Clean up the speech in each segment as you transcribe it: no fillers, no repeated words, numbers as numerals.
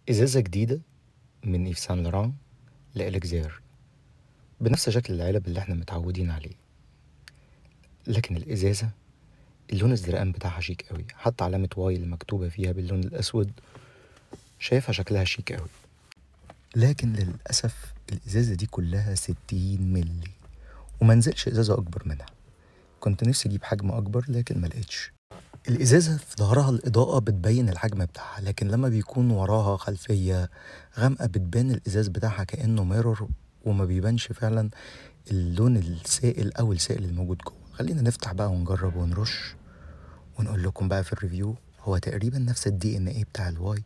إزازة جديدة من إيف سان لوران لإليكزير، بنفس شكل العلب اللي احنا متعودين عليه، لكن الإزازة اللون الزرقان بتاعها شيك قوي، حتى علامة Y اللي مكتوبة فيها باللون الأسود شايفها شكلها شيك قوي. لكن للأسف الإزازة دي كلها 60 ملي وما نزلش إزازة أكبر منها. كنت نفسي أجيب حجم أكبر لكن ما لقيتش. الإزازة في ظهرها الإضاءة بتبين الحجم بتاعها، لكن لما بيكون وراها خلفية غامقة بتبان الإزاز بتاعها كأنه mirror وما بيبانش فعلا اللون السائل أو السائل الموجود جوه. خلينا نفتح بقى ونجرب ونرش ونقول لكم بقى في ال review. هو تقريبا نفس ال DNA بتاع ال Y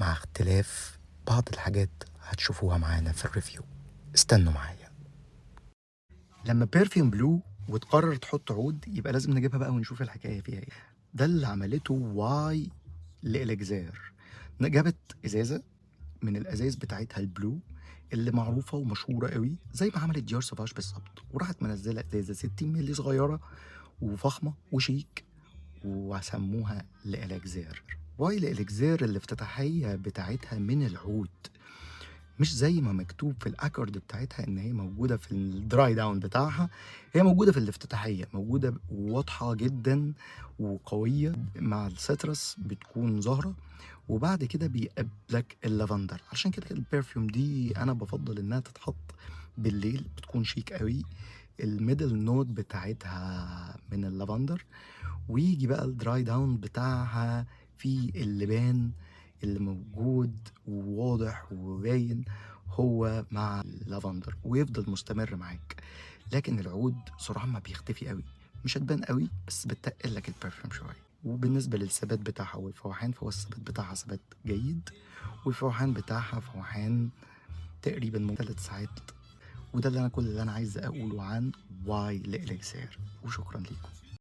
مع اختلاف بعض الحاجات هتشوفوها معانا في ال review، استنوا معايا. لما perfume blue وتقرر تحط عود يبقى لازم نجيبها بقى ونشوف الحكاية فيها ايه. ده اللي عملته Y لإليكزير، جابت ازازة من الازايز بتاعتها ال blue اللي معروفة ومشهوره قوي زي ما عملت ديار سافاج بالظبط، وراحت منزله ازازة 60 مللي صغيرة وفخمه وشيك وسموها لإليكزير. Y لإليكزير الافتتاحية بتاعتها من العود، مش زي ما مكتوب في ال accord بتاعتها ان هي موجودة في ال dry down بتاعها، هي موجودة في الافتتاحيه، موجودة واضحة جدا وقويه مع ال citrus بتكون ظاهره، وبعد كده بيقابلك اللافندر. عشان كده ال perfume دي انا بفضل انها تتحط بالليل، بتكون شيك قوي. ال middle note بتاعتها من اللافندر، ويجي بقى ال dry down بتاعها في اللبان اللي موجود وواضح وباين هو مع اللافندر ويفضل مستمر معاك. لكن العود سرعان ما بيختفي قوي، مش هتبان قوي بس بتقل لك ال perfume شويه. وبالنسبة للثبات بتاعها والفوحان فهو الثبات بتاعها ثبات جيد، والفوحان بتاعها فوحان تقريبا 3 ساعات. وده اللي انا كل اللي انا عايز اقوله عن Y لإليكسير، وشكرا ليكم.